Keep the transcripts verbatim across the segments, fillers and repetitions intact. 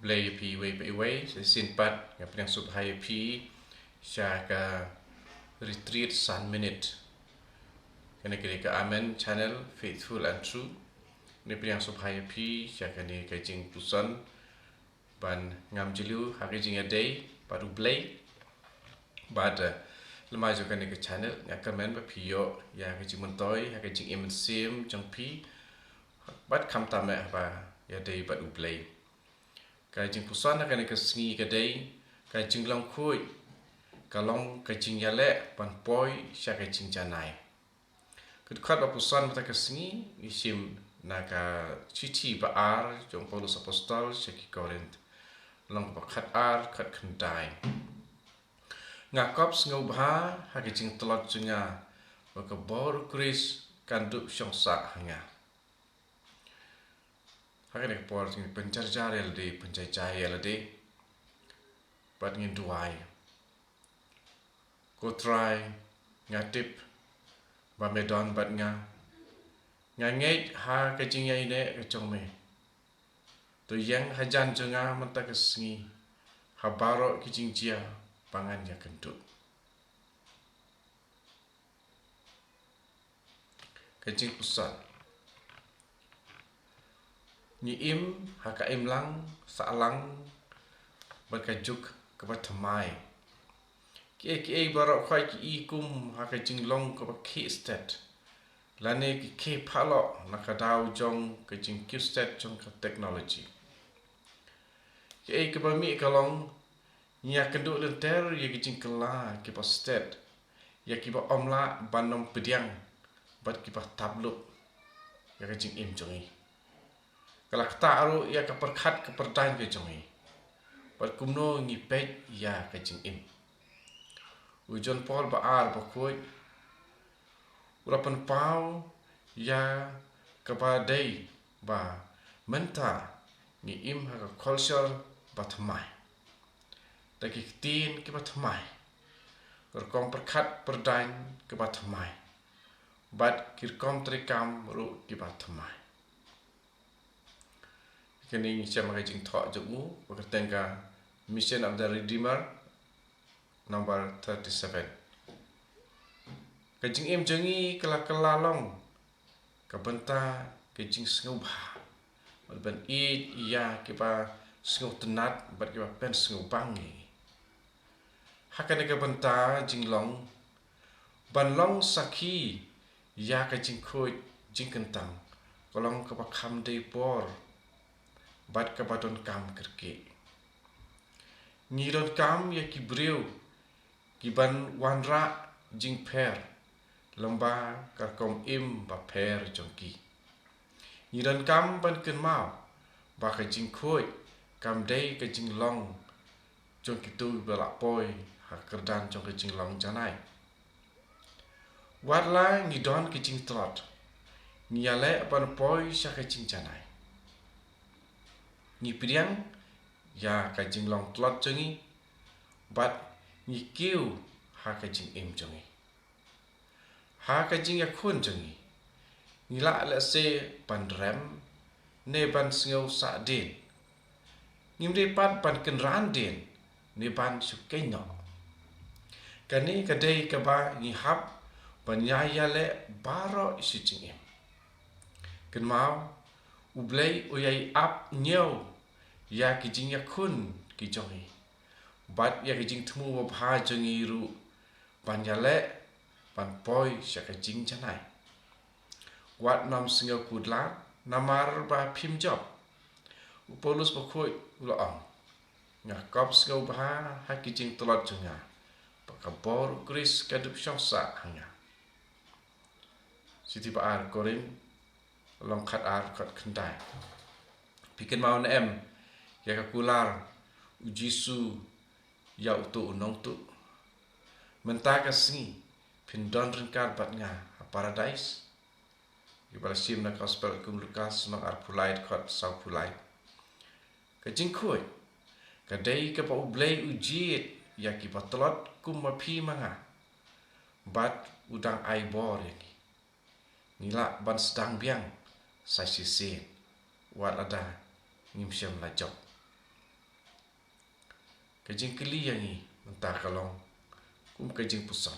Blei ïa phi iwei pa iwei, sa shisien pat nga pdiang sngewbha ïa phi sha ka retreat san minit. Kane ka dei ka Amen Channel, Faithful and True. Nga pdiang sngewbha ïa phi sha kane ka jingpuson ban ngam jylliew ha ka jingïadei bad U Blei. Bad, eh, lem bad jong kane ka channel nga kyrmen ba phi ïoh ïa ka jingmyntoi ha ka jingim mynsiem jong phi, bad khamtam eh haba ïadei bad U Blei. Ka jingpuson ha kane ka sngi ka dei ka jinglong khuid, ka long ka jingïaleh ban poi sha ka jingjanai. Ka dkhot ba puson mynta ka sngi ngi shim na ka shithi ba ar jong u Paulus Apostol sha ki Korinth, lynnong ba khat ar, khat khyndai. Nga kop sngewbha ha ka jingtlot jong nga ba ka bor u Khrist kan dup shong sah ha nga. Ha kane ka por ngin pynjarjar ïa lade, pynjai jai ïa lade. Bad ngin duwai. Ko Trai, nga tip ba me don bad nga. Nga ngeit ha ka jingïaineh ka jong me. To ïeng hajan jong nga mynta ka sngi ha baroh ki jingjia ba ngan ïakynduh. Ka jingpuson. Ngi im ha ka imlang sahlang bad ka juk kaba thymmai. Kiei kiei baroh khoit ki i kum ha ka jinglong kaba khih stet lane ki khih pahloh na ka daw jong ka jingkiew stet jong ka technology. Kiei kaba mih ka long ngi ïakynduh lynter ïa ki jingkylla kiba stet, ïa kiba ym lah ban ym pdiang bad kiba tap lup ïa ka jingim jong ngi. Ka la ktah ruh ïa ka pyrkhat ka pyrdaiñ ka jong ngi bad kumno ngi peit ïa ka jingim. U John Paul ba ar ba khuid u la pynpaw ïa kaba dei ba mynta ngi im ha ka culture ba thymmai, da ki ktien kiba thymmai, ka rukom pyrkhat pyrdaiñ kaba thymmai bad ki rukom treikam ruh kiba thymmai. Kane ngi shem ha ka jingthoh jong u ba kyrteng ka Mission of the Redeemer, number thirty-seven. Ka jingim jong ngi ka la kylla long ka bynta ka jingsngewbha bad ban ïeit ïa kiba sngewtynnat bad kiba pynsngewbang ïa ngi. Ha kane ka bynta jinglong ban long sakhi ïa ka jingkhuid jingkyntang ka long kaba kham dei por bad kaba donkam kyrkieh. Ngi donkam ïa ki briew ki ban wanrah jingpher lyngba ka rukom im bapher jong ki. Ngi donkam ban kynmaw ba ka jingkhuid kam dei ka jinglong jong kito kiba la poi ha kyrdan jong ka jinglong janai. Wat la ngi don ka jingtlot, ngi ïaleh ban poi sha ka jingjanai. Ngi pdiang ïa ka jinglong tlot jong ngi bad ngi kiew ha ka jingim jong ngi. Ha ka jingïakhun jong ngi, ngi lah lehse ban rem ne ban sngew sahdien. Ngim dei pat ban kynran dien ne ban shu kynnoh. Kane ka dei kaba ngi hap ban ïai ïaleh baroh shi jingim. Kynmaw, U Blei u ïai ap ñiew ïa ki jingïakhun ki jong ngi bad ïa ki jingthmu babha jong ngi ruh ban ïaleh ban poi sha ka jingjanai. Wat nym sngew kudlar namar ba phim jop. U Paulus bakhuid u la ong, nga kop sngewbha ha ki jingtlot jong nga ba ka bor u Khrist ka dup shong sah ha nga. Shithi ba ar Korinth, lynnong khat ar, khat khyndai. Phi kynmaw ne em ïa ka kular u Jisu ïa uto u nongtuh? Mynta ka sngi phin don ryngkat bad nga ha Paradais. Kiba la shim na Gospel kum Lukas lynnong arphew lai, khat sawphew lai. Ka jingkhuid ka dei kaba U Blei u jied ïa kiba tlot kum ma phi ma nga. Bad u dang ai bor ïa ngi. Ngi lah ban sdang biang sa shisien wat lada ngim shym la jop. Ka jingkylli ïa ngi mynta ka long kum ka jingpuson.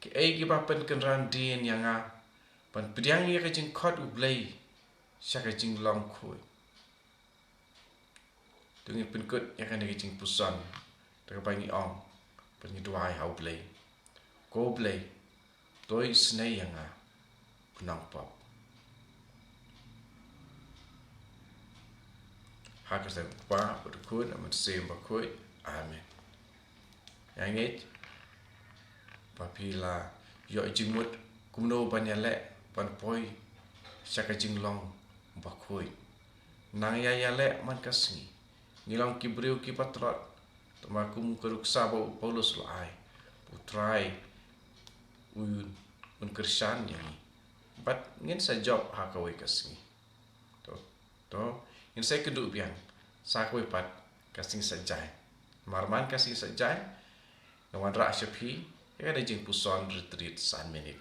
Kaei kaba pynkynran dien ïa nga ban pdiang ïa ka jingkhot U Blei sha ka jinglong khuid? To ngin pynkut ïa kane ka jingpuson da kaba ngi ong, ba ngi duwai ha U Blei. Ko Blei, to isynei ïa nga u nongpop. Ha ka kyrteng U Kpa, bad U Khun, bad U Mynsiem Bakhuid. Amen. Ïa ngeit ba phi la ïoh jingmut kumno ban ïaleh ban poi sha ka jinglong bakhuid. Nang ïa ïaleh man ka sngi, ngi long ki briew kiba tlot. Tangba kum ka nuksa ba u Paulus u la ai, U Trai un, un kyrshan ïa ngi. Bad ngin sa jop ha kawei ka sngi. To, to, ngin sa ïakynduh biang sa kawei pat ka sngi saitjaiñ. Namar man ka sngi saitjaiñ, nga wanrah sha phi ïa kane ka jingpuson rit rit san minit.